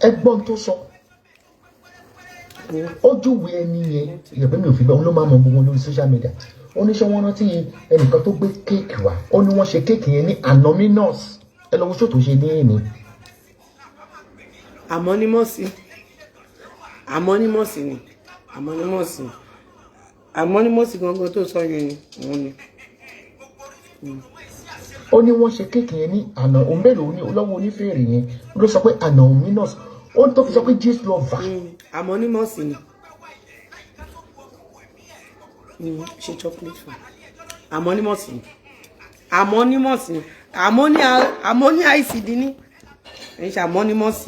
Ẹgbọ́n tó sọ, ó júwe ẹni yẹn. Ìyẹ̀pẹ̀ mi ò fi bẹ́ẹ̀, òun ló máa mọ gbogbo wọn lórí social media. Ó ní ṣé wọ́n rántí ẹnìkan tó gbé cake wá? Ó ní wọ́n ṣe cake yẹn ní anonymous. Ẹ lọ́wọ́ ṣòtò ṣe ní èmi. Anonymous, anonymous ni, anonymous, anonymous gangan tó sọ yẹn ni òun ni. Ó ní wọ́n ṣe cake yẹn ní àná òun bẹ́ẹ̀ lòun ní lọ́wọ́ onífèrè yẹn ló sọ pé anonymous. Ó tó fi sọ pé gist lover. Anonymous ni. Ṣe chocolate fún anonymous ni, anonymous ni, ammonia icd ní ẹ̀ ń ṣe anonymous.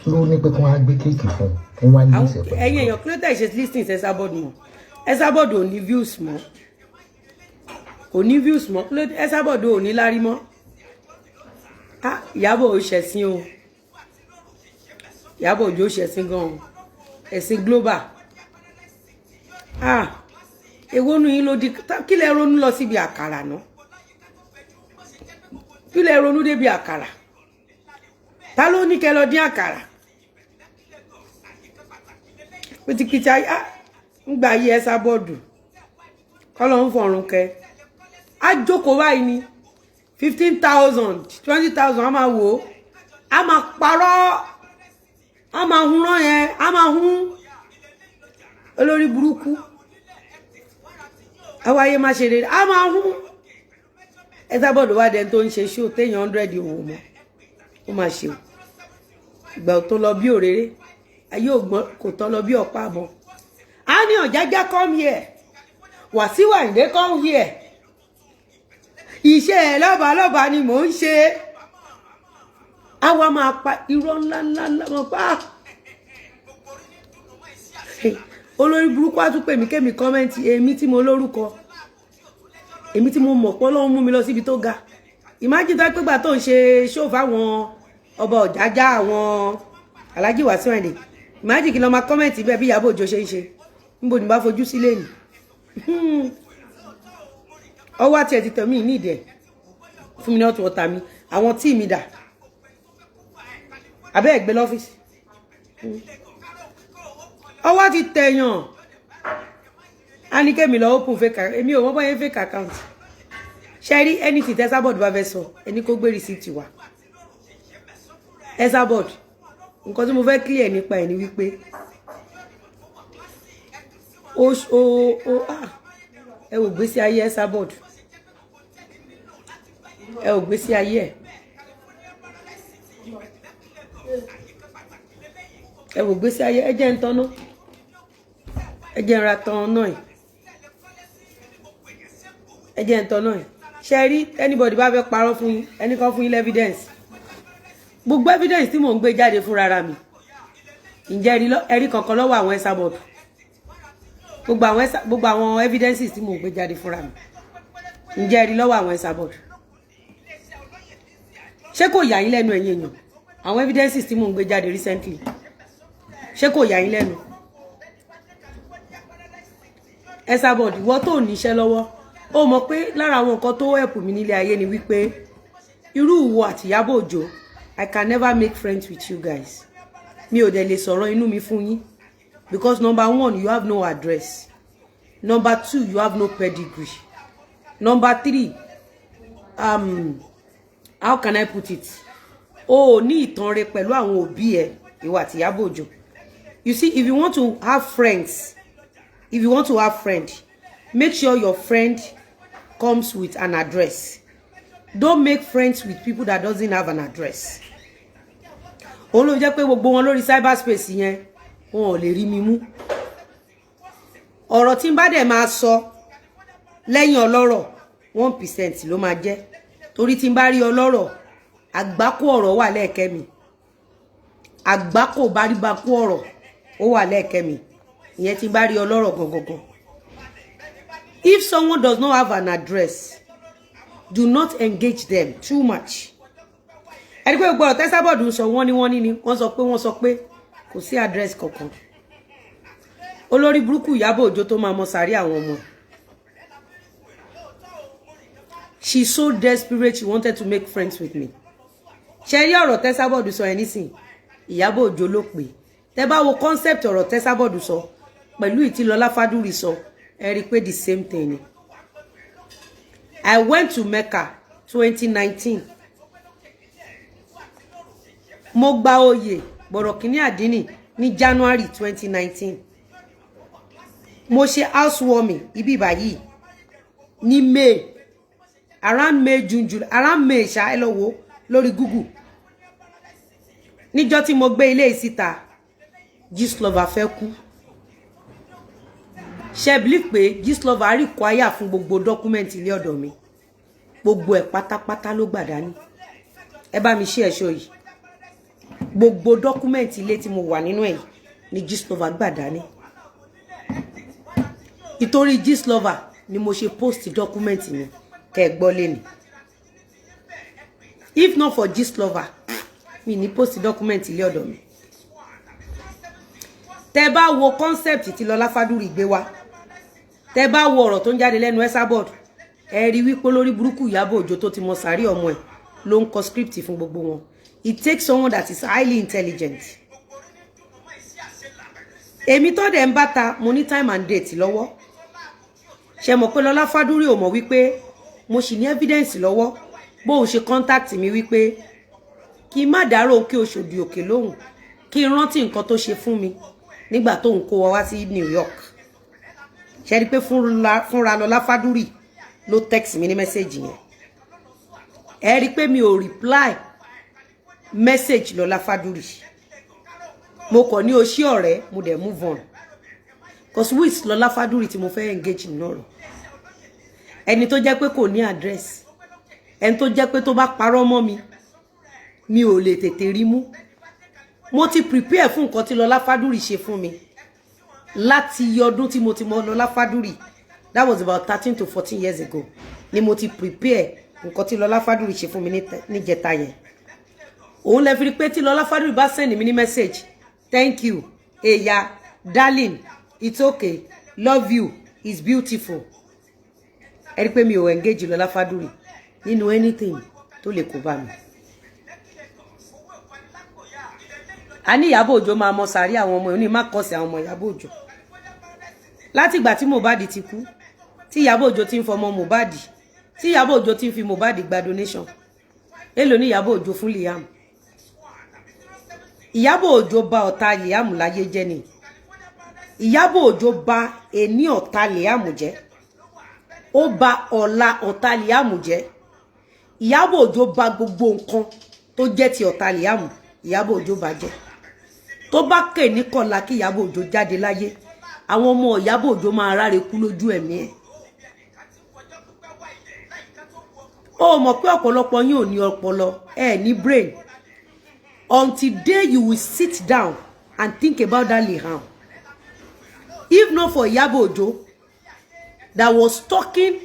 Ló ní pé kí wọ́n á gbé cake fún un, wọ́n á ní ìṣẹ̀ pẹ̀lú. Ẹ̀yin èèyàn, kí ló tẹ̀ ṣe listening sí Esabod mọ́? Esabod ò ní views mọ́, kò ní views mọ́. Kí ló dé? Esabod ò ní lárí mọ́. Ah, Ìyábọ̀ ò ṣẹ̀sín o, Ìyábọ̀ Òjó ṣẹ̀sín gan o, ẹ̀sìn global. Ah, èwo nu yín ló di? Kí lẹ ronú lọ síbi àkàrà náà? Kí lẹ ronú débi àkàrà? Ta ló ní kẹ́ lọ dín àkàrà? Pìtìpìtì ayé ń gba ayé Esabod, kọ́lọ́ ń fọ̀rùn kẹ́. Á jókòó báyìí ní 15,000, 20,000, á máa wò ó, á máa parọ́, á máa hun rán yẹn, á máa hun olórí burúkú àwáyé má ṣe rere, á máa hun. Esabod wá dẹni tó ń ṣe ṣó téèyàn 100 òwò mọ́. Ó máa ṣe o. Ìgbà tó lọ bí òréré ayé ògbọ́n kò tán lọ bí ọ̀pá àbọ̀. Á ní Ọ̀jájá come here, Wàsíù Àyìndé come here, iṣẹ́ ẹ̀ lọ́balọ́ba ni mò ń ṣe. Á wá máa pa irọ́ ńlá ńlá ńlá mọ́ pa. Olórí burúkú á tún pè mí kémi comment. Èmi tí mo lórúkọ, èmi tí mo mọ̀ pé Ọlọ́run mú mi lọ síbi tó ga. Imagine tó pé gbà tó ń ṣe show fáwọn ọba Ọ̀jájá, àwọn Alhaji Wasiu Ayinde, imagine kí lọ máa comment bẹ́ẹ̀ bí Ìyábọ̀ Òjó ṣe ń ṣe. Níbo ni bá fojú sílé ni? Ọwọ́ àti ẹ̀ ti tẹ̀ mí ní ìdẹ̀ fún mi ní ọ̀tún ọ̀tá mi. Àwọn tíì mi dà abẹ́ ẹ̀gbẹ́ lọ́fíìsì. Ọwọ́ ti tẹ̀yàn. Á ní kémi lọ open fake account. Èmi ò mọ̀ bóyá fake account ṣe rí. Anything tí Esabod bá fẹ́ sọ, ẹni kó gbé receipt wá. Esabod, nǹkan tí mo fẹ́ clear nípa ẹ̀ ni wípé ó ah, ẹ wò gbésí ayé Esabod, ẹ wò gbésí ayé ẹ, ẹ wò gbésí ayé ẹ. Jẹ́ ń tọ́nà, ẹ jẹ́ ń ra tán náà yìí, ẹ jẹ́ ń tọ́nà yìí. Ṣe rí, anybody bá fẹ́ parọ́ fún yín, ẹnì kan fún yín evidence. Gbogbo evidence tí mò ń gbé jáde fúnra mi, ǹjẹ́ ẹ̀rí kankan lọ́wọ́ àwọn Esabod? Gbogbo àwọn evidences tí mò ń gbé jáde fúnra mi, ǹjẹ́ ẹ̀rí lọ́wọ́ àwọn Esabod? Ṣé kò yà yín lẹ́nu, ẹ̀yin èèyàn? Àwọn evidences tí mò ń gbé jáde recently, ṣé kò yà yín lẹ́nu? Esabod, ìwọ tó níṣẹ́ lọ́wọ́, ó mọ̀ pé lára àwọn nǹkan tó help mi nílé ayé ni wípé irú ìwọ àti Ìyábọ̀ Òjó, I can never make friends with you guys. Mi ò dẹ̀ lè sọ̀rọ̀ inú mi fún yín because number one, you have no address; number two, you have no pedigree; number three, how can I put it, o ò ní ìtàn rẹ pẹ̀lú àwọn òbí ẹ, ìwọ àti Ìyábọ̀ Òjó. You see, if you want to have friends, if you want to have friend, make sure your friend comes with an address. Don't make friends with people that doesn't have an address. Òun ló jẹ́ pé gbogbo wọn lórí cyberspace yẹn, wọn ò lè rí mi mú. Ọ̀rọ̀ tí n bá dẹ̀ máa sọ lẹ́yìn ọlọ́rọ̀, 1% ló máa jẹ́, torí tí n bá rí ọlọ́rọ̀, àgbákò ọ̀rọ̀ wà lẹ́ẹ̀kẹ́ mi, àgbákò báríbákú ọ̀rọ̀ ó wà lẹ́ẹ̀kẹ́ mi. Ìyẹn tí n bá rí ọlọ́rọ̀ gangan. If someone does not have an address, do not engage them too much. Ẹni pé gbogbo ọ̀rọ̀ t'Esabod ń sọ, wọ́n ní wọ́n ní ni wọ́n sọ pé, wọ́n sọ pé kò sí address kankan. Olórí burúkú Ìyábọ̀ Òjó tó máa mọ sàárì àwọn ọmọ ẹ̀. She's so desperate, she wanted to make friends with me. Ṣe rí ọ̀rọ̀ tẹ́sábọ̀dù sọ yẹn nísìn, Ìyábọ̀ Òjó ló pè. Tẹ́ bá wo concept ọ̀rọ̀ tẹ́sábọ̀dù sọ pẹ̀lú ìtìlọ́lá Fádúrì sọ, ẹ rí i pé the same thing ni. I went to Mecca 2019. Mo gba oyè Bọ̀rọ̀kìnní Àdínì ní January 2019. Mo ṣe housewarming ibi báyìí ní May, around May, June, July, around May ṣá. Ẹ lọ wo lórí Google. Níjọ́ tí mo gbé ilé yìí síta, Gistlover fẹ́ kú. Ṣe believe pé Gistlover require fún gbogbo document ilé ọ̀dọ̀ mi, gbogbo ẹ̀ pátápátá ló gbà dání. Ẹ bá mi ṣe ẹ̀ṣọ́ yìí. Gbogbo document ilé tí mo wà nínú ẹ̀ ni Gistlover gbà dání. Ìtorí Gistlover ni mo ṣe post document mi kẹ́ ẹ gbọ́ lẹ́nu. If not for Gistlover, mi ní post document ilé ọ̀dọ̀ mi. Tẹ́ bá wo concept tí Lọlá Fádúrì gbé wá, tẹ́ bá wo ọ̀rọ̀ tó ń jáde lẹ́nu Esabod, ẹ rí wípé lórí burúkú Ìyábọ̀ Òjó tó ti mọ sàárì ọmọ ẹ̀ ló ń kọ script fún gbogbo wọn. It takes someone that is highly intelligent. Èmi tó dẹ̀ ń bá ta, mo ní time and date lọ́wọ́. Ṣe mọ̀ pé Lọlá Fádúrì ò mọ̀ wípé mo sì ní evidence lọ́wọ́ bóun ṣe contact mi wípé kí n má dárò kí Oṣòdì Òkè lóhùn, kí n rántí nǹkan tó ṣe fún mi nígbà tóun kó wa wá sí New York. Ṣe rí i pé fúnra Lọlá Fádúrì ló text mi ní message yẹn? Ẹ rí i pé mi ò reply message Lọlá Fádúrì. Mo kàn ní o ṣé ọ̀rẹ́, mo dẹ̀ move on, cause who is Lọlá Fádúrì tí mo fẹ́ engage nínú ọ̀rọ̀? Ẹni tó jẹ́ pé kò ní address, ẹni tó jẹ́ pé tó bá parọ́ mọ́ mi, mi ò lè tètè rí mú. Mo ti prepare fún nǹkan tí Lọlá Fádúrì ṣe fún mi láti iye ọdún tí mo ti mọ Lọlá Fádúrì. That was about 13 to 14 years ago ni mo ti prepare nǹkan tí Lọlá Fádúrì ṣe fún mi níjẹta yẹn. Òun lè fi rí pé tí Lọlá Fádúrì bá send mi ní message, "Thank you, eya darling, it's okay, love you, it's beautiful," ẹ rí pé mi ò engage Lọlá Fádúrì nínú anything tó lè kó bá mi. A ní Ìyábọ̀ Òjó máa mọ sàárì àwọn ọmọ ẹ̀, ní má kọsẹ̀ àwọn ọmọ Ìyábọ̀ Òjó. Látìgbà tí Mohbad ti kú, tí Ìyábọ̀ Òjó ti ń fọmọ Mohbad, tí Ìyábọ̀ Òjó ti ń fi Mohbad gba donation, èló ní Ìyábọ̀ Òjó fún Liam? Ìyábọ̀ Òjó bà ọ̀tá Liam láyé jẹ́ ni. Ìyábọ̀ Òjó bà ẹni ọ̀tá Liam jẹ́, ó bà ọ̀la ọ̀tá Liam jẹ́. Ìyábọ̀ Òjó bà gbogbo nǹkan tó jẹ́ ti ọ̀tá Liam, Ìyábọ̀ Òjó bà jẹ́. Tó bá kè ní kọ̀la kí Ìyábọ̀ Òjó jáde láyé, àwọn ọmọ Ìyábọ̀ Òjó máa ráre kú lójú ẹ̀mí ẹ̀. Ó mọ̀ pé ọ̀pọ̀lọpọ̀ yín ò ní ọpọlọ, ẹ ní brain, until day you will sit down and think about that Liam. If not for Ìyábọ̀ Òjó that was talking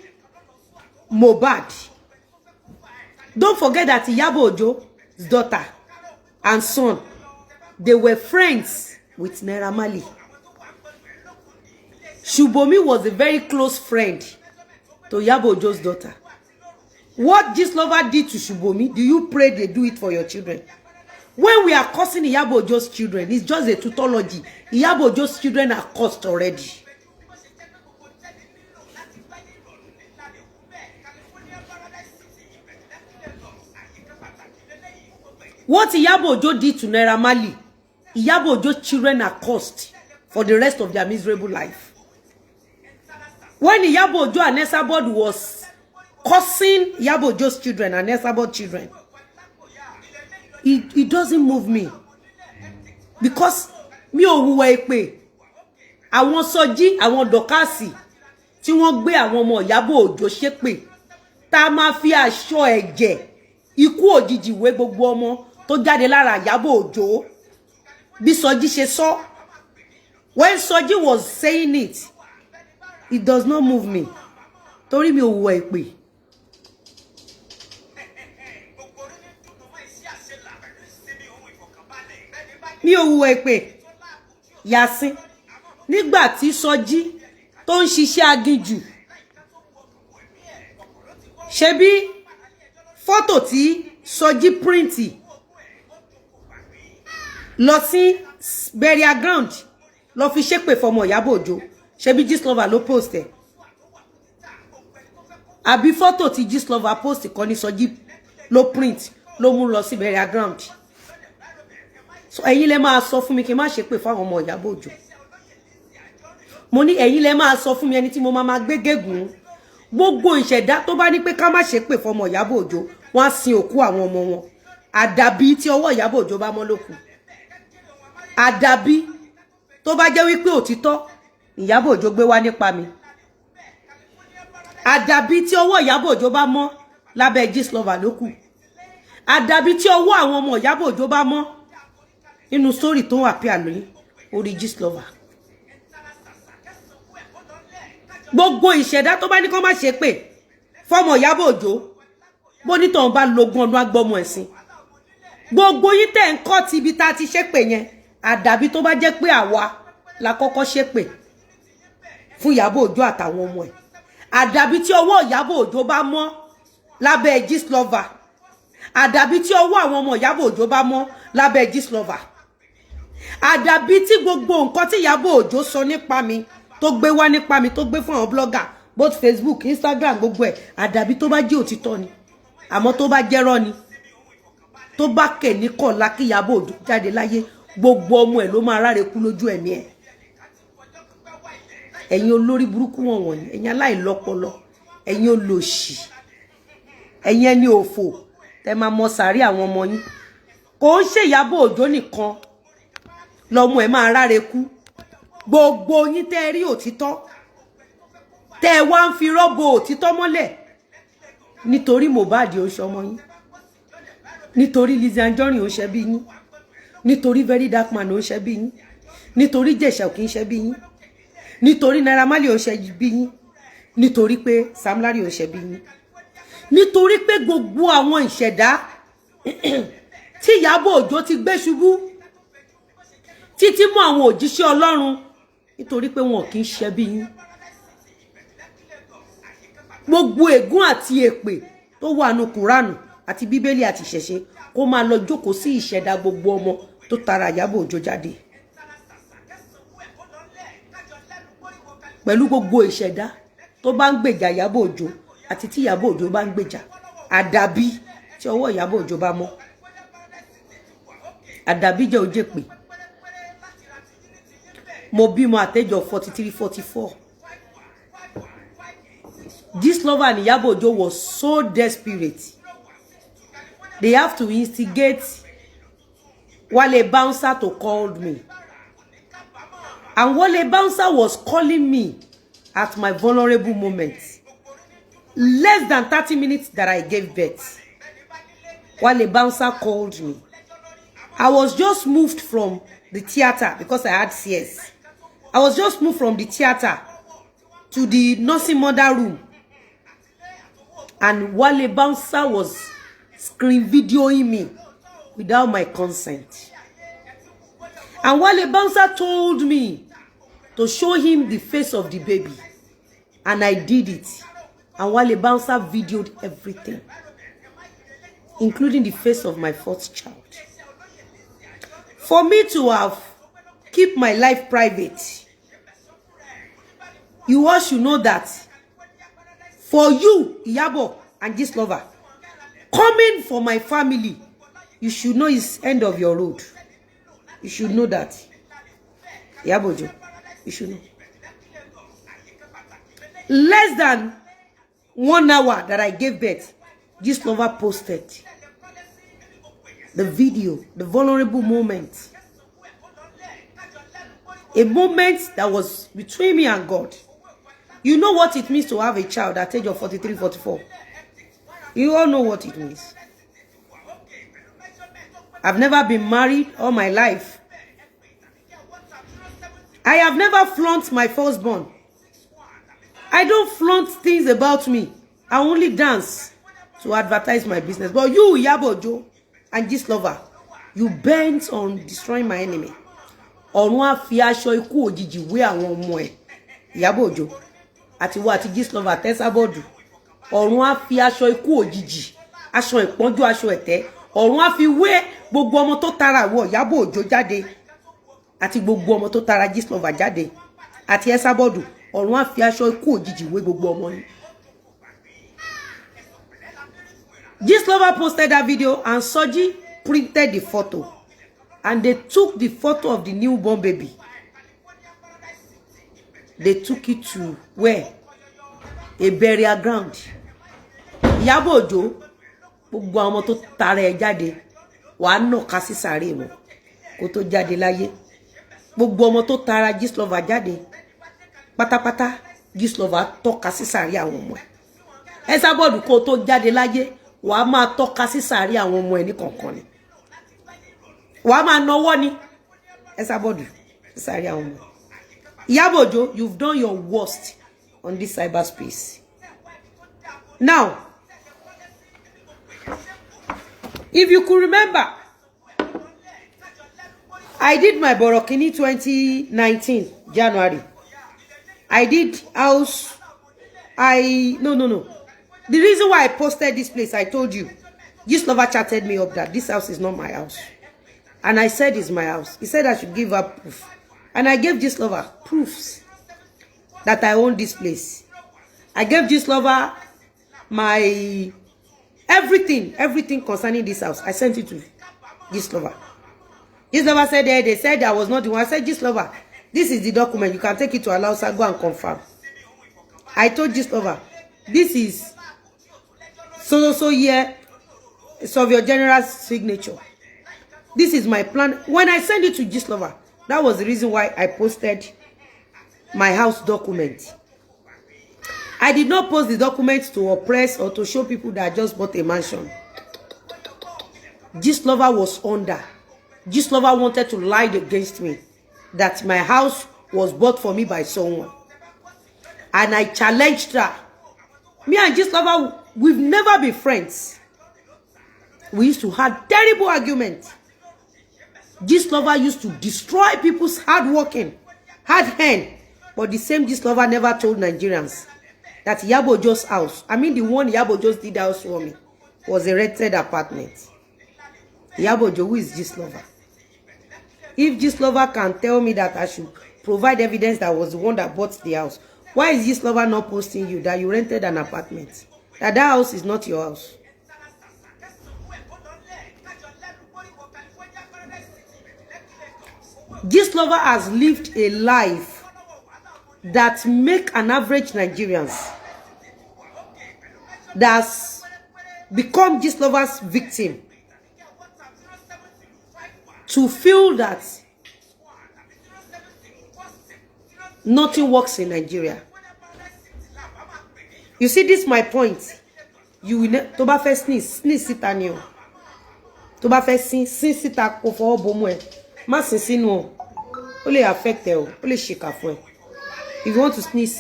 Mohbad, don't forget that Ìyábọ̀ Òjó's daughter and son, they were friends with Naira Marley. Shubomi was a very close friend to Iyabo Ojo's daughter. What Gistlover did to Shubomi, do you pray they do it for your children? When we are cursing Iyabo Ojo's children, it's just a tautology. Iyabo Ojo's children are cursed already. What Iyabo Ojo did to Naira Marley, Iyabo Ojo's children are cursed for the rest of their miserable life. When Iyabo Ojo and Esabod was cursing Iyabo Ojo's children and Esabod children, it doesn't move me, because mi ò hùwà èpè. Àwọn Sọjí, àwọn Dọ̀kásì tí wọ́n gbé àwọn ọmọ Ìyábọ̀ Òjó ṣépè, tá a máa fi aṣọ ẹ̀jẹ̀ ikú òjijì wé gbogbo ọmọ tó jáde lára Ìyábọ̀ Òjó. Bí Sọjí ṣe sọ, when Sọjí was saying it, it does not move me, torí mi ò hùwà èpè. Mi ò hùwà èpè. Yasin, nígbà tí Sọjí tó ń ṣiṣẹ́ aginjù, Ṣebí fọ́tò tí Sọjí print lọ sí burial ground lọ fi ṣépè fọmọ Ìyábọ̀ Òjó, ṣebí Gistlover ló post ẹ̀? Àbí fọ́tò tí Gistlover post kọ́ ní Sọjí ló print ló mú lọ sí burial ground? So ẹ̀yin lẹ máa sọ fún mi kí n má ṣépè fáwọn ọmọ Ìyábọ̀ Òjó. Mo ní ẹ̀yin lẹ máa sọ fún mi, ẹni tí mo máa máa gbé gégùn. Gbogbo ìṣẹ̀dá tó bá ní pé ká má ṣépè fọmọ Ìyábọ̀ Òjó, wọ́n á sin òkú àwọn ọmọ wọn, àdàbí tí ọwọ́ Ìyábọ̀ Òjó bá mọ́ lókù, àdàbí tó bá jẹ́ wípé òtítọ́ Ìyábọ̀ Òjó gbé wá nípa mi, àdàbí tí ọwọ́ Ìyábọ̀ Òjó bá mọ́ lábẹ́ Gistlover lókù, àdàbí tí ọwọ́ àwọn ọmọ Ìyábọ̀ Òjó bá mọ́ nínú sórí tó ń wà pí àlóyún orí Gistlover. Gbogbo ìṣẹ̀dá tó bá ní kó má ṣe pé fọmọ Ìyábọ̀ Òjó, bónítọ̀ bá lógún ọdún agbọ́mọ ẹ̀sìn. Gbogbo yín tẹ̀ ń kọ́ ti ibi tá a ti ṣépè yẹn, àdàbí tó bá jẹ́ pé àwa la kọ́kọ́ ṣépè fún Ìyábọ̀ Òjó àtàwọn ọmọ ẹ̀, àdàbí tí ọwọ́ Ìyábọ̀ Òjó bá mọ́ lábẹ́ Gistlover, àdàbí tí ọwọ́ àwọn ọmọ Ìyábọ̀ Òjó bá mọ́ lábẹ́ Gistlover, àdàbí tí gbogbo nǹkan tí Ìyábọ̀ Òjó sọ nípa mi, tó gbé wá nípa mi, tó gbé fún àwọn blogger, both Facebook, Instagram, gbogbo ẹ̀, àdàbí tó bá jẹ́ òtítọ́ ni. Àmọ́ tó bá jẹ́rọ́ ni, tó bá kẹ̀ ní kọ̀ọ̀la kí Ìyábọ̀ Òjó jáde láyé, gbogbo ọmọ ẹ̀ ló máa ráre kú lójú ẹ̀mí ẹ̀. Ẹ̀yin olórí burúkú wọn wọ̀nyí, ẹ̀yin aláìlọ́pọlọ, ẹ̀yin olòṣì, ẹ̀yin ẹni òfò, tẹ máa mọ sàárì àwọn ọmọ yín. Kò ń ṣe Ìyábọ̀ Òjó nìkan lọmọ ẹ̀ máa ráre kú. Gbogbo yín tẹ́ rí òtítọ́, tẹ́ ẹ wá ń fi rọ́bò òtítọ́ mọ́lẹ̀ nítorí Mohbad ó ṣọmọ yín, nítorí Lizzy Anjorin ó ṣe bí yín, nítorí Very Dark Man ó ṣe bí yín, nítorí Jẹ̀ṣà ò kì í ṣe bí yín, nítorí Naira Marley ó ṣe bí yín, nítorí pé Sam Larry ó ṣe bí yín, nítorí pé gbogbo àwọn ìṣẹ̀dá tí Ìyábọ̀ Òjó ti gbé ṣubú títí mú àwọn òjíṣẹ́ Ọlọ́run, nítorí pé wọn kì í ṣe bí yín, gbogbo ègún àti èpè tó wà nù Kùránù àti Bíbélì àti ìṣẹ̀ṣe, kó máa lọ jókòó sí ìṣẹ̀dá gbogbo ọmọ tó tara Ìyábọ̀ Òjó jáde, pẹ̀lú gbogbo ìṣẹ̀dá tó bá ń gbèjà Ìyábọ̀ Òjó àti tí Ìyábọ̀ Òjó bá ń gbèjà, àdàbí tí ọwọ́ Ìyábọ̀ Òjó bá mọ́. Àdàbí jẹ́ òjè pé mo bímọ àtẹ́jọ 43, 44. Gistlover and Ìyábọ̀ Òjó was so desperate, they have to instigate Wale Bouncer to call me, and Wale Bouncer was calling me at my vulnerable moment. Less than 30 minutes that I gave birth, Wale Bouncer called me. I was just moved from the theater because I had CS. I was just moved from the theater to the nursing mother room, and Wale Bouncer was screen videoing me without my consent. And Wale Bouncer told me to show him the face of the baby, and I did it. And Wale Bouncer videoed everything, including the face of my fourth child. For me to have keep my life private, you all should know that for you, Iyabo and Gistlover, coming for my family, you should know it's end of your road. You should know that. Iyabo Ojo, you should know. Less than 1 hour that I gave birth, Gistlover posted the video, the vulnerable moment. A moment that was between me and God. You know what it means to have a child at age of 43, 44. You all know what it means. I've never been married all my life. I have never flaunted my firstborn. I don't flaunt things about me. I only dance to advertise my business. But you, Iyabo Ojo and Gistlover, you bent on destroying my enemy. Ọ̀run á fi aṣọ ikú òjijì wé àwọn ọmọ ẹ̀. Iyabo Ojo àti wo àti Gistlover tẹ́sábọ́ọ̀dù. Ọ̀run á fi aṣọ ikú òjijì, aṣọ ìpọ́njú, aṣọ ẹ̀tẹ́, ọ̀run á fi wé gbogbo ọmọ tó tara àwọ̀ Ìyábọ̀ Òjó jáde àti gbogbo ọmọ tó tara Gistlover jáde àti Esabod. Ọ̀run á fi aṣọ ikú òjijì wé gbogbo ọmọ yìí. Gistlover posted that video and Soji printed the photo, and they took the photo of the newborn baby. They took it to where? A burial ground. Ìyábọ̀ Òjó, gbogbo àwọn ọmọ tó tara ẹ̀ jáde, wàá nàka sí sàárè wọn kó tó jáde láyé. Gbogbo ọmọ tó tara Gistlover jáde pátápátá, Gistlover tọ́ka sí sàárè àwọn ọmọ ẹ̀. Esabod, kó tó jáde láyé, wàá máa tọ́ka sí sàárè àwọn ọmọ ẹ̀ ní kọ̀ọ̀kan ni, wàá máa nọwọ́ ni, Esabod, sí sàárè àwọn ọmọ ẹ̀. Ìyábọ̀ Òjó, you've done your worst on this cyberspace. Now, if you could remember, I did my Borokini 2019, January. I did house. I, no, no, no. The reason why I posted this place, I told you, Gistlover chatted me up that this house is not my house. And I said it's my house. He said I should give her proof. And I gave Gistlover proofs that I own this place. I gave Gistlover my everything, everything concerning this house. I sent it to Gistlover. Gistlover said they said I was not the one. I said, "Gistlover, this is the document. You can take it to Alausa, go and confirm." I told Gistlover, "This is so so so year Surveyor General's signature. This is my plan." When I sent it to Gistlover, that was the reason why I posted my house document. I did not post the document to oppress or to show people that I just bought a mansion. Gistlover was under. Gistlover wanted to lie against me that my house was bought for me by someone. And I challenged her. Me and Gistlover, we've never been friends. We used to have terrible arguments. Gistlover used to destroy people's hard working, hard hand. But the same Gistlover never told Nigerians that Iyabo Ojo's house, I mean the one Iyabo Ojo's did house for me, was a rented apartment. Iyabo Ojo, who is Gistlover? If Gistlover can tell me that I should provide evidence that was the one that bought the house, why is Gistlover not posting you that you rented an apartment? That that house is not your house? Gistlover has lived a life that make an average Nigerians that's become Gistlover's victim to feel that nothing works in Nigeria. You see, this my point. You will tó bá fẹ́ sneeze, sneeze síta ni o. Tó bá fẹ́ sín, sín síta, kó fọwọ́ bomú ẹ. Má sín sínú o. Ó lè affect ẹ o, ó lè ṣèkà fún ẹ. If you want to sneeze,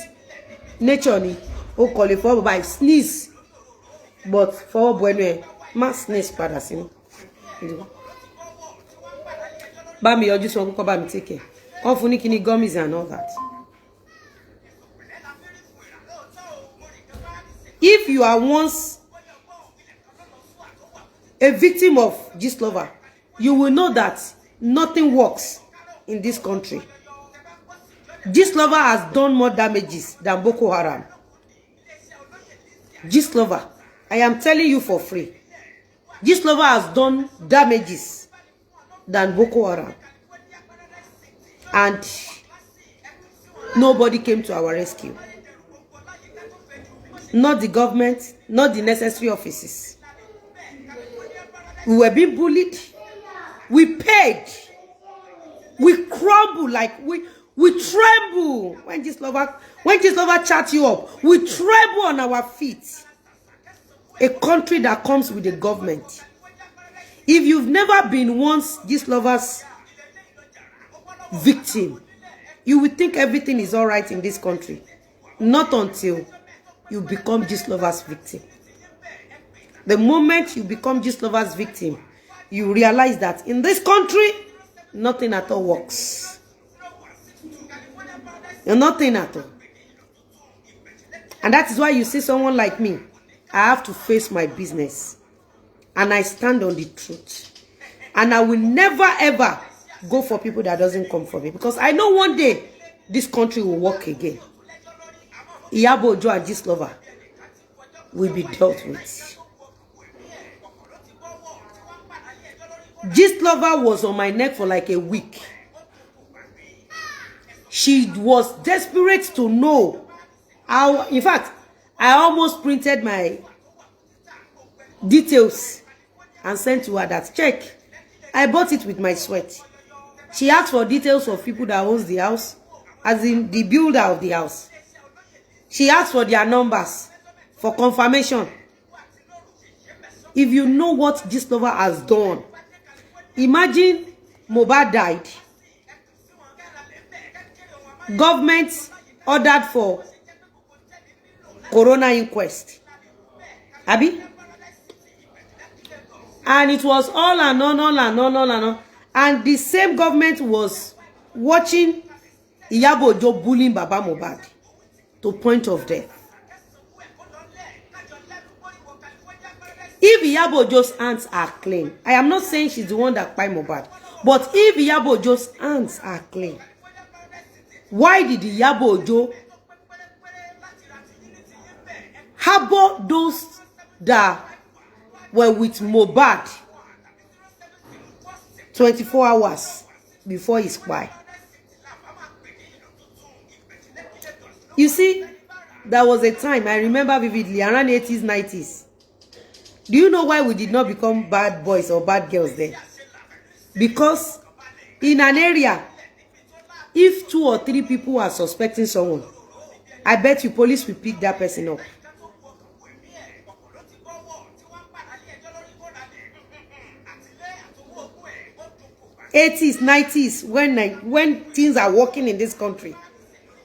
nature ni. O kò lè fọwọ́ bọ̀ báyìí, sneeze. But fọwọ́ bo ẹnu ẹ, má sneeze padà sínú. Bá mi yọjú sí wọn kókó, bá mi take care. Wọ́n fún ní kíní gummies and all that. If you are once a victim of Gistlover, you will know that nothing works in this country. Gistlover has done more damages than Boko Haram. Gistlover, I am telling you for free. Gistlover has done damages than Boko Haram. And nobody came to our rescue. Not the government, not the necessary offices. We were being bullied. We paid. We crumble like we tremble when Gistlover chat you up. We tremble on our feet. A country that comes with a government. If you've never been once Gistlover's victim, you will think everything is all right in this country. Not until you become Gistlover's victim. The moment you become Gistlover's victim, you realize that in this country, nothing at all works. Nothing at all. And that is why you see someone like me. I have to face my business and I stand on the truth, and I will never ever go for people that doesn't come for me, because I know one day this country will work again. Iyabo Ojo and Gistlover will be dealt with. Gistlover was on my neck for like a week. She was desperate to know how. In fact, I almost printed my details and sent to her that check. I bought it with my sweat. She asked for details of people that owns the house, as in the builder of the house. She asked for their numbers for confirmation. If you know what Gistlover has done, imagine Mohbad died. Government ordered for coroner inquest. Abi? And it was all and on, all and on, all and on. And the same government was watching Iyabo Ojo bullying Baba Mohbad to point of death. If Iyabo Ojo's hands are clean, I am not saying she's the one that kpai Mohbad, but if Iyabo Ojo's hands are clean, why did Iyabo Ojo harbor those that were with Mohbad 24 hours before his kpai? You see, there was a time, I remember vividly, around 80s, 90s. Do you know why we did not become bad boys or bad girls then? Because in an area, if 2 or 3 people are suspecting someone, I bet you police will pick that person up. 80s, 90s, when things are working in this country,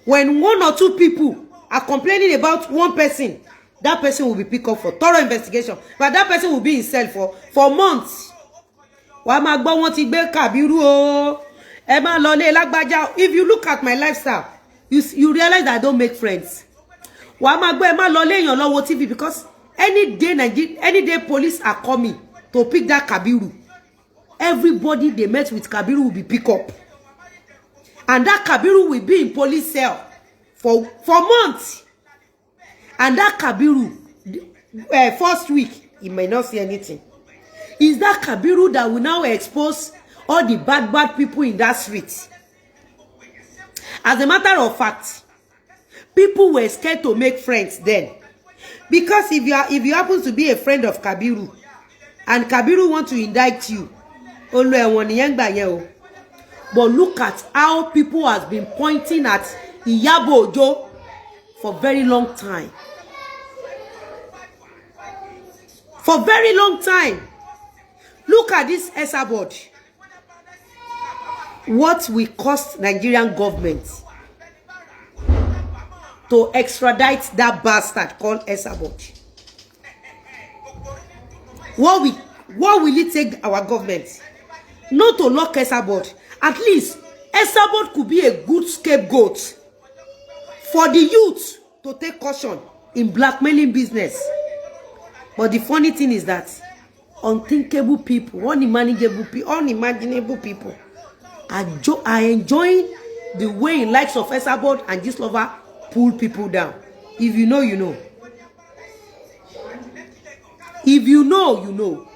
when 1 or 2 people are complaining about one person, that person will be picked up for thorough investigation. But that person will be in cell for months. Wàá máa gbọ́ wọ́n ti gbé Kàbírù o. Ẹ máa lọ lé lágbájá. If you look at my lifestyle, you realize that I don't make friends. Wàá máa gbọ́ ẹ máa lọ lé èèyàn lọ́wọ́ TV, because any day Nigeria, any day police are coming to pick that Kabiru, everybody they met with Kabiru will be picked up. And that Kabiru will be in police cell for months. And that Kabiru, first week, he may not see anything. Is that Kabiru that will now expose all the bad people in that street? As a matter of fact, people were scared to make friends then. Because if you happen to be a friend of Kabiru, and Kabiru want to indict you, ó lọ ẹ̀wọ̀n nìyẹn gbà yẹn o. But look at how people has been pointing at Iyabo Ojo for very long time. For very long time. Look at this Esabod. What will cost Nigerian government to extradite that bastard called Esabod? What will it take our government? Not to lock Esabod. At least Esabod could be a good scapegoat for the youth to take caution in blackmailing business. But the funny thing is that unthinkable people, unimaginable people are enjoying the way in likes of Esabod and Gistlover pull people down. If you know, you know. If you know, you know.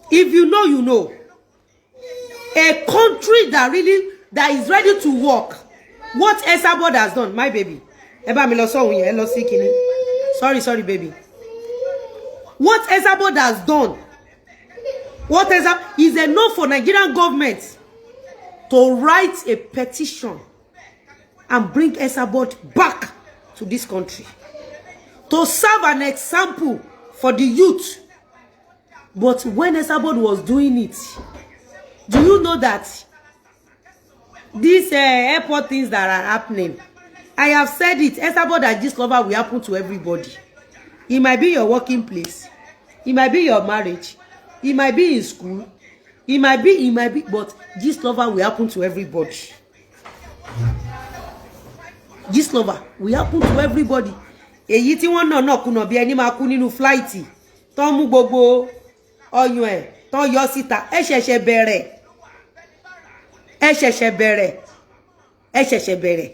If you know, you know. A country that is ready to work. What Esabod has done, my baby. Ẹ bá mi lọ sọ́hùn yẹn, ẹ lọ sí kíní. Sorry, baby. What Esabod has done, what Esabod is enough for Nigerian government to write a petition and bring Esabod back to this country to serve an example for the youth. But when Esabod was doing it, do you know that these airport things that are happening, I have said it, Esabod and Gistlover will happen to everybody. It might be your working place, it might be your marriage, it might be in school, it might be, but Gistlover will happen to everybody. Gistlover will happen to everybody. Èyí tí wọ́n nà náà kùnà bí ẹni máa kú nínú flight, tó ń mú gbogbo ọyàn ẹ̀ tó ń yọ síta. Ẹ ṣẹ̀ṣẹ̀ bẹ̀rẹ̀, ẹ ṣẹ̀ṣẹ̀ bẹ̀rẹ̀, ẹ ṣẹ̀ṣẹ̀ bẹ̀rẹ̀.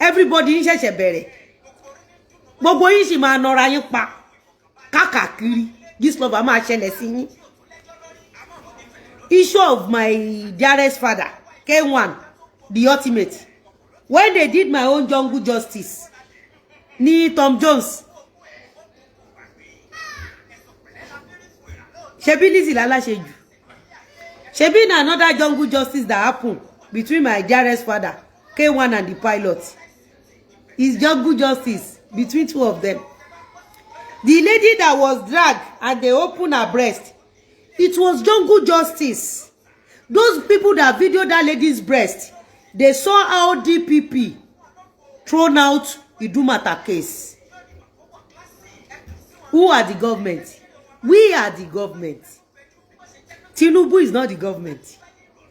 Everybody ń ṣẹ̀ṣẹ̀ bẹ̀rẹ̀. Gbogbo yín sì máa nọra yín pa káàkiri. Gistlover, máa ṣẹlẹ̀ sí yín. Issue of my dearest father, K1 the Ultimate, when they did my own jungle justice ní Tom Jones, ṣebí Lizzy láláṣejù, ṣebí na another jungle justice that happen between my dearest father K1 and the pilot is jungle justice between two of them. The lady that was dragged and they opened her breast, it was jungle justice. Those people that video that lady's breast, they saw how DPP thrown out Idumota case. Who are the government? We are the government. Tinubu is not the government.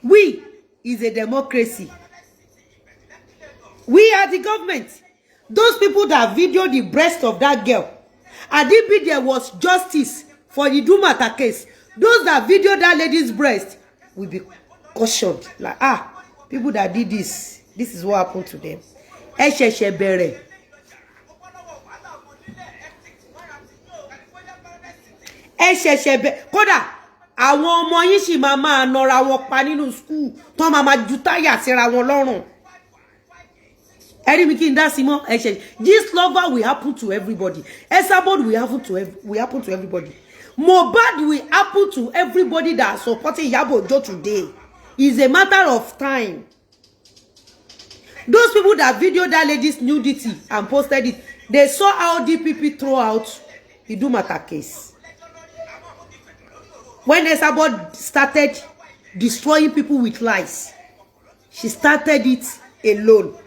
We is a democracy. We are the government. Those people that video the breast of that girl, Adibi, there was justice for the Idumota case. Those that video that lady's breast will be cautioned, like, ah, people that did this, this is what happened to them. Ẹ ṣẹ̀ṣẹ̀ bẹ̀rẹ̀. Ẹ ṣẹ̀ṣẹ̀ bẹ̀rẹ̀. Kódà àwọn ọmọ yín sì máa máa nọra wọn pa nínú school, tán máa máa ju táyà síra wọn lọ́rùn. Ẹ rí mi kí n dá sí mọ́. Ẹ ṣe, Gistlover will happen to everybody. Esabod will happen to everybody. Mohbad will happen to everybody that are supporting Iyabo Ojo today. It's a matter of time. Those people that video that lady's nudity and posted it, they saw how DPP throw out Idumota case. When Esabod started destroying people with lies, she started it alone.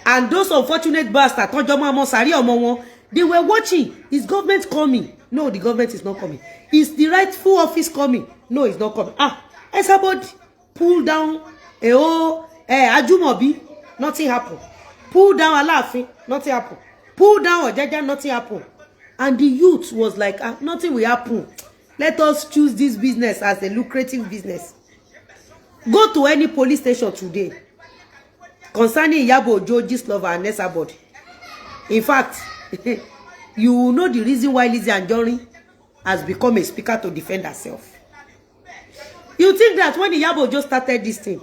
And those unfortunate bastards, tọ́jọ́ máa mọ sàárì ọmọ wọn, they were watching. Is government coming? No, the government is not coming. Is the rightful office coming? No, it's not coming. Ah, Esabod pull down whole Ajumobi, nothing happen. Pull down Alaafin, nothing happen. Pull down Ojaja, nothing happen. And the youth was like, ah, nothing will happen. Let us choose this business as a lucrative business. Go to any police station today concerning Iyabo Ojo, Gistlover and Esabod. In fact, you will know the reason why Lizzy Anjorin has become a speaker to defend herself. You think that when Iyabo Ojo started this thing,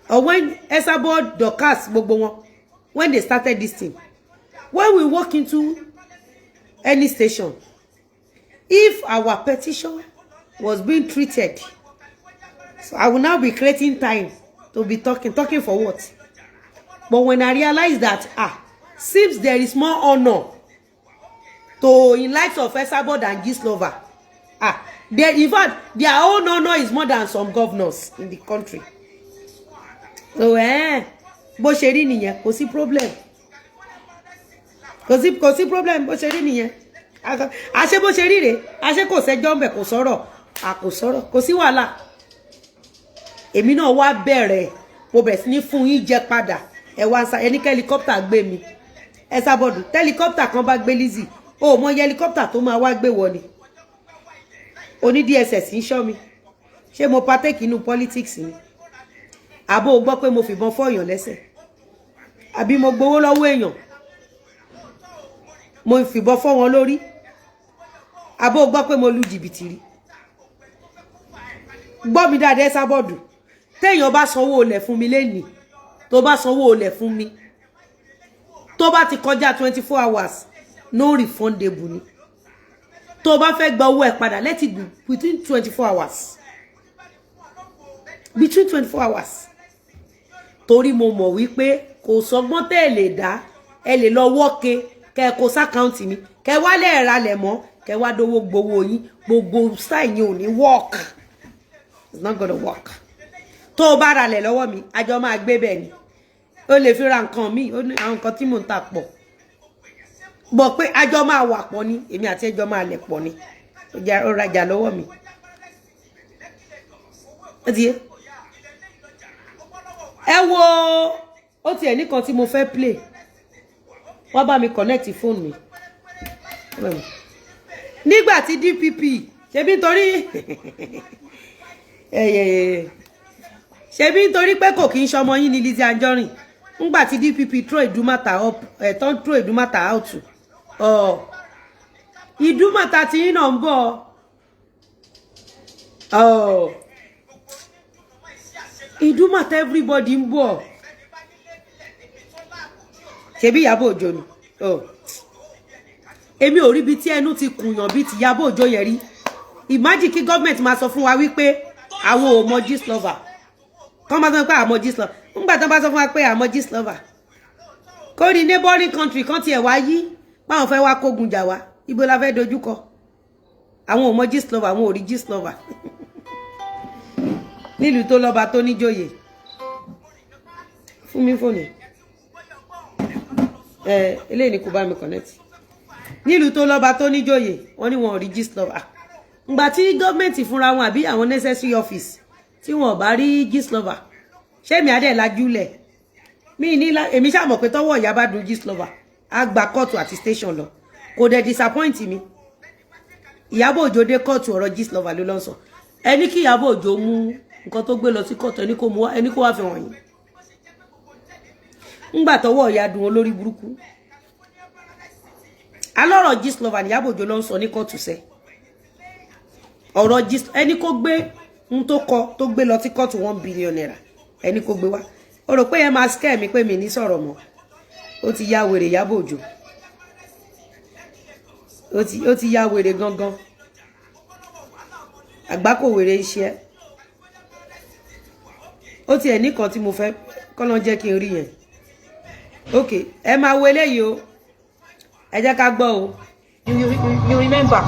or when Esabod, Dorcas, gbogbo wọn, when they started this thing, when we walk into any station, if our petition was being treated, so I will now be creating time to be talking. Talking for what? But when I realize that, ah, seems there is more honor to in likes of Esabod and Gistlover, ah, they, in fact, their own honor is more than some governors in the country. So, bó ṣe rí nìyẹn, kò sí problem. Kò sí problem, bó ṣe rí nìyẹn. Àṣé bó ṣe rí rèé, àṣé kò sẹ́jọ́ ńbẹ̀, kò sọ̀rọ̀, à kò sọ̀rọ̀, kò sí wàhálà. Èmi náà wá bẹ̀rẹ̀, mo bẹ̀rẹ̀ sí ní fún yín jẹ padà. Ẹ wá ń sa ẹni kí helicopter gbé mi. Esabod, helicopter kan bá gbé Lizzy, o mọ iye helicopter tó máa wá gbé wọ ni. Oní DSS ń ṣọ́ mi. Ṣé mo partake inú politics ni? Àbó o gbọ́ pé mo fìbọn fọ́ èèyàn lẹ́sẹ̀? Àbí mo gbowó lọ́wọ́ èèyàn? Mo fìbọn fọ́ wọn lórí? Àbó o gbọ́ pé mo lu jìbìtì rí? Gbọ́ mi dáadáa, Esabod. Téèyàn bá sanwó olẹ̀ fún mi lénìí, tó bá sanwó olẹ̀ fún mi, tó bá ti kọjá 24 hours, no refundable ni. Tó bá fẹ́ gba owó ẹ̀ padà, let it be within 24 hours, between 24 hours, torí mo mọ̀ wípé kò sọgbọ́n tẹ́ ẹ lè dá. Ẹ lè lọ wọ́ke kẹ́ ẹ kó sí account mi, kẹ́ ẹ wá lẹ́ẹ̀ra lẹ̀ mọ́, kẹ́ ẹ wá dówó gbowó yín. Gbogbo style yín ò ní work. It's not gonna work. Tó o bá ra lẹ̀ lọ́wọ́ mi, àjọ máa gbé bẹ́ẹ̀ ni. O lè fi ra nǹkan mi, ó ní àwọn nǹkan tí mò ń tà pọ̀ bọ̀ pé àjọ máa wà pọ̀ ni. Èmi àti ẹjọ́ máa lẹ̀ pọ̀ ni. Ó rajà lọ́wọ́ mi, ó ti yé ẹ wo. Ó tiẹ̀ nìkan tí mo fẹ́ play. Wá bá mi connect fóònù mi. Nígbà tí DPP, ṣebí nítorí pé kò kí ń ṣọmọ yín ní Lizzy Anjorin, ńgbà tí DPP throw Ìdúmàtà up ẹ̀ tán, throw Ìdúmàtà out ọ̀, Ìdúmàtà tí yín náà ń bọ̀ ọ̀, Ìdúmàtà everybody ń bọ̀. Ṣebí Ìyábọ̀ Òjó ni? Èmi ò rí ibi tí ẹnu ti kùnyàn bíi ti Ìyábọ̀ Òjó yẹn rí. Imagine kí gọ́ọ̀mẹ̀ntì máa sọ fún wa wípé àwọn ò mọ Gistlover, kọ́ máa sọ pé àmọ́ Gistlover. Ńgbà tán bá sọ fún wa pé àmọ́ Gistlover, kó rí neighboring country kan tiẹ̀ wá yí báwọn fẹ́ wá kógun jà wá, ibo la fẹ́ dojú kọ? Àwọn ò mọ Gistlover, àwọn ò rí Gistlover nílùú tó lọ́ba tó níjòyè. Fún mi fóònù ẹ, eléyìí ni kò bá mi connect. Nílùú tó lọ́ba tó níjòyè, wọ́n ní wọn ò rí Gistlover. Ngbà tí gọ́ọ̀mẹ̀ntì fúnra wọn àbí àwọn necessary office tí wọn ò bá rí Gistlover, ṣé mi adé lajúlẹ̀ mi ní? Èmi ṣáà mọ̀ pé tọ́wọ́ ìyá bá dùn Gistlover, á gba kóòtù àti station lọ. Kò dẹ̀ disappoint mi. Ìyábọ̀ Òjó dé kóòtù, ọ̀rọ̀ Gistlover ló lọ sọ. Ẹni kí Ìyábọ̀ Òjó mú nǹkan tó gbé lọ sí kóòtù, ẹni kó mú wá, ẹni kó wá fi wọ̀nyí. Ńgbà tọ́wọ́ ìyá dùn, olórí burúkú alọ́rọ̀ Gistlover ní Ìyábọ̀ Òjó ló ń sọ ní kóòtù sẹ́. Ọ̀rọ̀ gist, ẹni kó gbé ń tó kọ tó gbé lọ sí kóòtù, ₦1 billion, ẹni kó gbé wá. O rò pé yẹn máa scare mi pé mi ní sọ̀rọ̀ mọ́? Ó ti ya wèrè, Ìyábọ̀ Òjó. Ó ti ya wèrè gangan. Àgbákò wèrè ń ṣe ẹ́. Ó tiẹ̀ ní kan tí mo fẹ́ kọ́nà jẹ́ kí n rí yẹn. Ok, ẹ máa wo eléyìí o, ẹ jẹ́ ká gbọ́ o. You remember